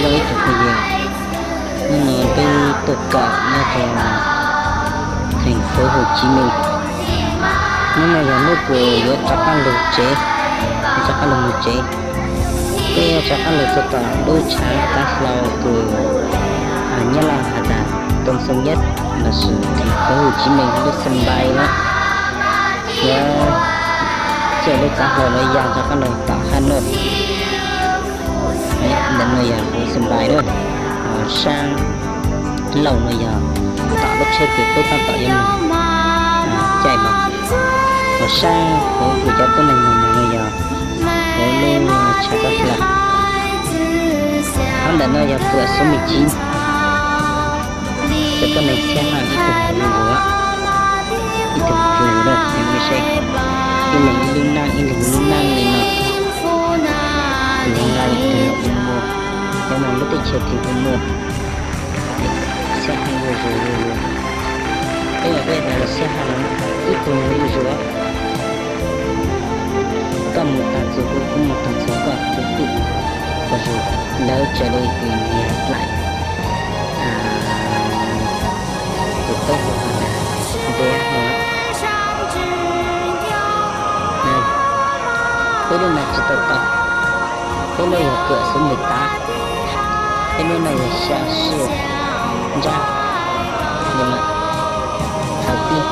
Ib tsoom phooj ywg, hnub no peb tuaj kawm nyob rau thành phố Hồ Chí Minh. Hnub no yog hnub kuv yuav rov qab lug tsev, rov qab lug mus tsev. Peb yuav rov qab lug rau tom lub tshav txav hlau kws Nyab Laj has tas Tân Sơn Nhất, lossis thành phố Hồ Chí Minh lub sân bay na. Yuav caij lub txav hlau no ya rov qab lug tom Hà Nội. Ntawm no yog lub sân bay na. Saab laug no yog tom lub tsheb kws peb tab tom yuav mus caij los. Hos saab hauv kws cov tuab neeg mus no yog hauv lub tshav txav hlau. Hov ntawm no yog kawm số mười chín. Cov tuab neeg xab haj ib tug ua zus, ib tug ua zus na, ib leeg ib lub neej, ib leeg ib lub neej li no. Tus nqa lawm tus nqa ua mus, cov no lub teb chaws twg ua mus. Xab haj ua zus ua zus. Peb los peb tas xab haj no ib tug ua zus. Koj mus tag txug kuv, kuv mus tag txug koj, kuv twb ua zus. Lawv raws li kws nyiag dlaim tus peb hu has tas ntiav no. Peb lub no tsis tau tau, peb lub yog kawm số mười tám, peb lub no yog xya sij nrab li mas thawv tib,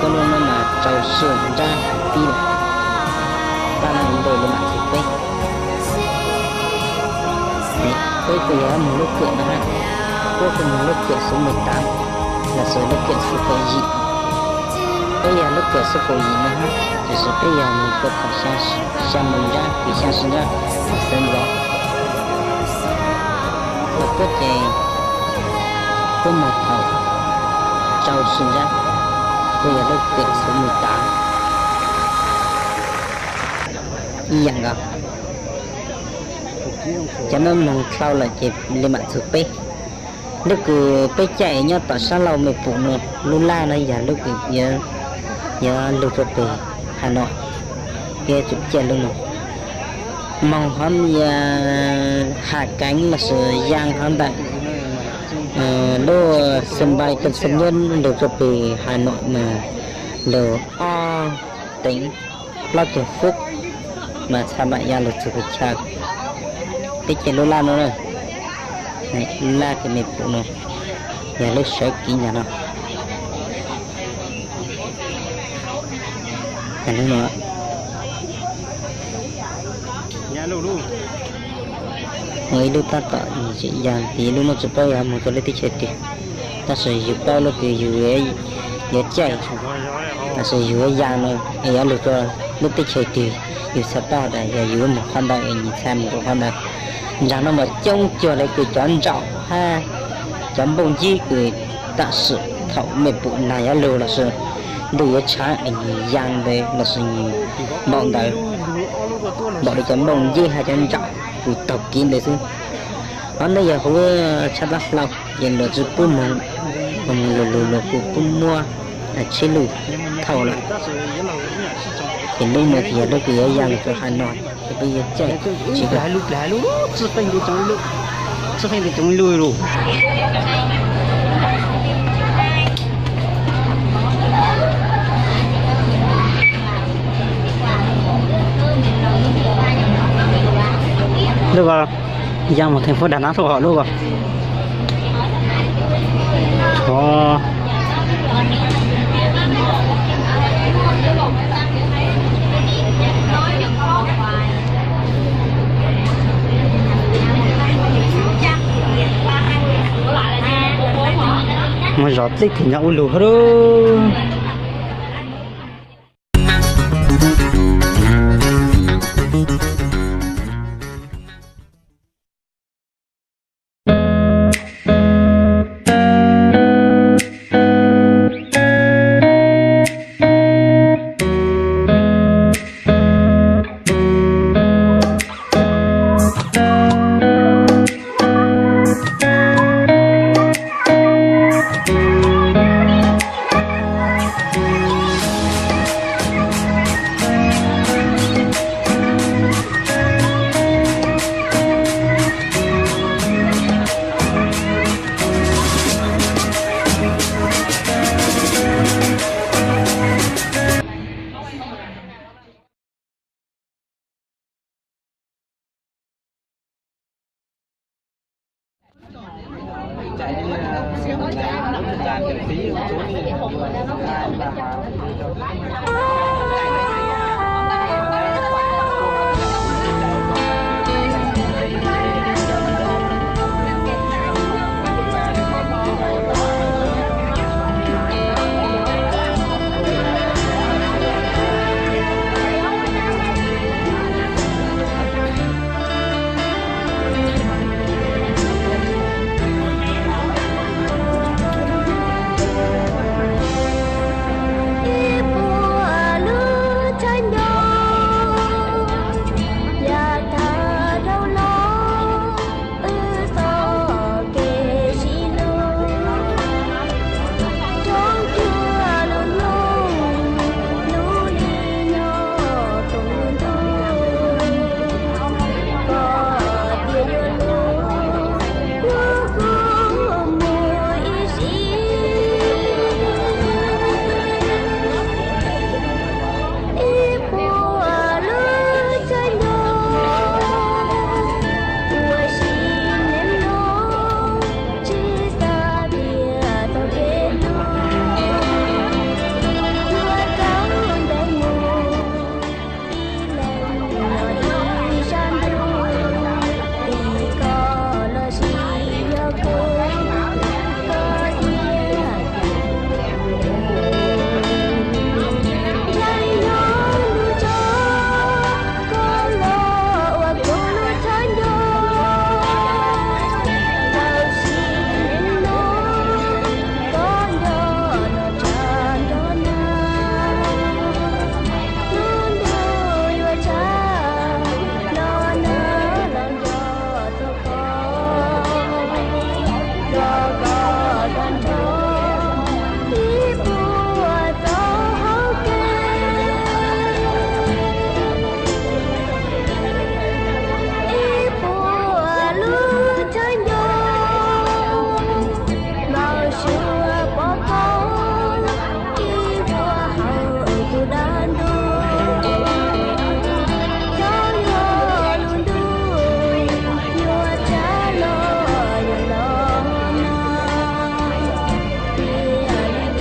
koj lub no mas rau sij nrab thawv tib lawm. Pab no npe li mam txug peb. Peb kuj yog mus lub kawm no hab, peb kuj mus lub kawm số mười tám, los sis lub kawm số kaum yim. Peb yog lub kawm số kaum yim no hab, tiam sis peb yog mus rau thaum xya moos nrab, kws xya sij nrab thaum sawv ntxov. Los puab ces puab mus thaum rau sij nrab, puab yog lub kawm số mười tám. Ib yam nkaus, cov no moog dlhau lawm ces li mam txug peb. Lub kws peb caij nyob tom sab laug mej pum no, lub laj no yog lub kws yuav lug rau pem Hà Nội, peb yuav tsum caij lub no. Moog hov Hà Tĩnh los sis Yaj hov ntawm lub sân bay Tân Sơn Nhất lug rau pem Hà Nội mas lug ob teev plaub caug phút mas txhaj mam ya lug txug peb chaw. Peb caij lub laj no na, lub laj kws mej pum no yog lub sawv kev ntag no. Muaj ib lub tab tom tseem ya ntxiv, lub no tsis paub yog moog rau lub teb chaws twg, tab sis yug paub lub kws yug yuav caij, tab sis yug yuav ya no es yuav lug rau lub teb chaws twg, yug txhaj paub tas yog yug yuav moog qhov ntawd es yug txhaj moog rau qhov ntawd. Nraag no mas coob cuag le kws cov ntsaum hab cov nplooj ncib kws tam sim thaum mej pum nag yuav lug los sis ntuj yuav tshaav es yug ya ntawd los sis yug npaum ntawd, npaum li cov nplooj ncib hab cov ntsaum kws taug kev ntawd xwb. Hov ntawd yog huv tshab txav hlau, ces luag tsis pub moog, moog lug lug luag kuj pub muab tsheb luj thauj lawm. Ces lub no ces yog lub kws yuav ya lug rau Hà Nội, ces peb yuav caij tsis lub ya moog thành phố Đà Nẵng lub lub. Muaj zov txij kws nyob ub lug hab. Ib puas lub tshaj nco yav tag dhau los, wb txoj kev sib hlub, roob cuab lub ntuj, lub hli nyob koom ntuj, koj tias yuav hlub, hlub kuv mus ib sim. Ib puas lub tshaj nco uas sim neej no, tsis xav tias tau kev hlub yuav tau ntev mus. Ib leeg los ib sab ntuj, vim koj los sis yog kuv, koj thiaj ntshai nyob lub tso, koj los ua kuv lub tshaj nco. Tau sim neej no, koj nco los tshaj nco na, lub ntuj yuav tshaj no na, los nco tau koj, los koj tag nrho ib puas txoj hauv kev. Ib puas lub tshaj nco, npau suav pom koj ib vuag hauv tus dab ntub, xyov yog lub ntuj yuav tsav los yuav los no. Tiam sis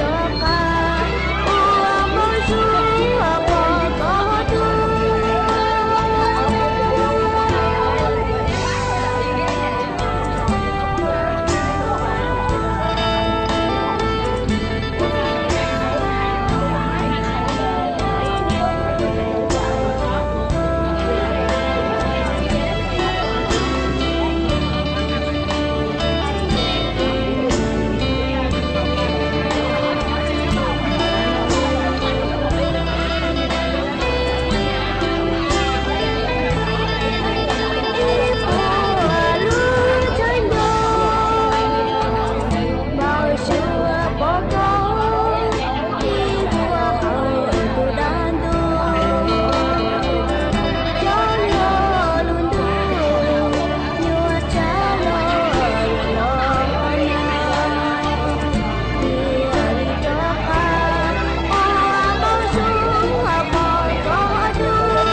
rov qab ua npau suav pom koj dua.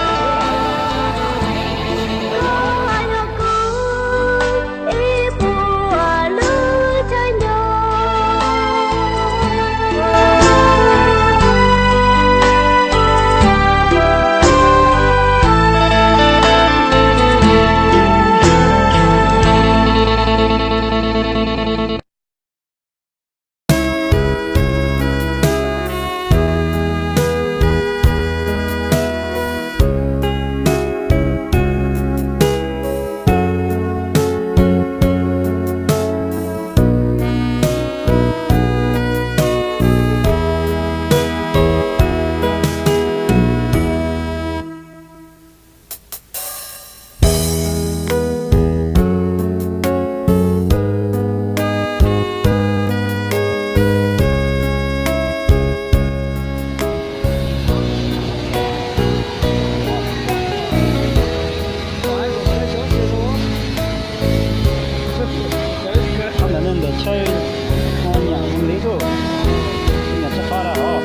Ntawm nej ntawm chaw, nyam li tus, nyam tsis qab rau os.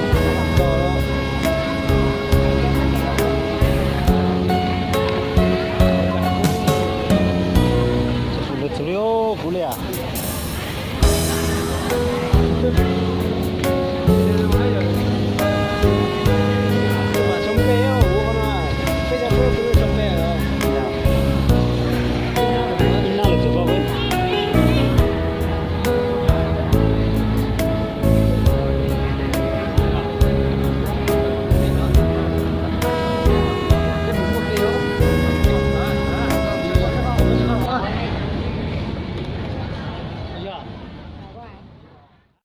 Lawv txus li kuv li as.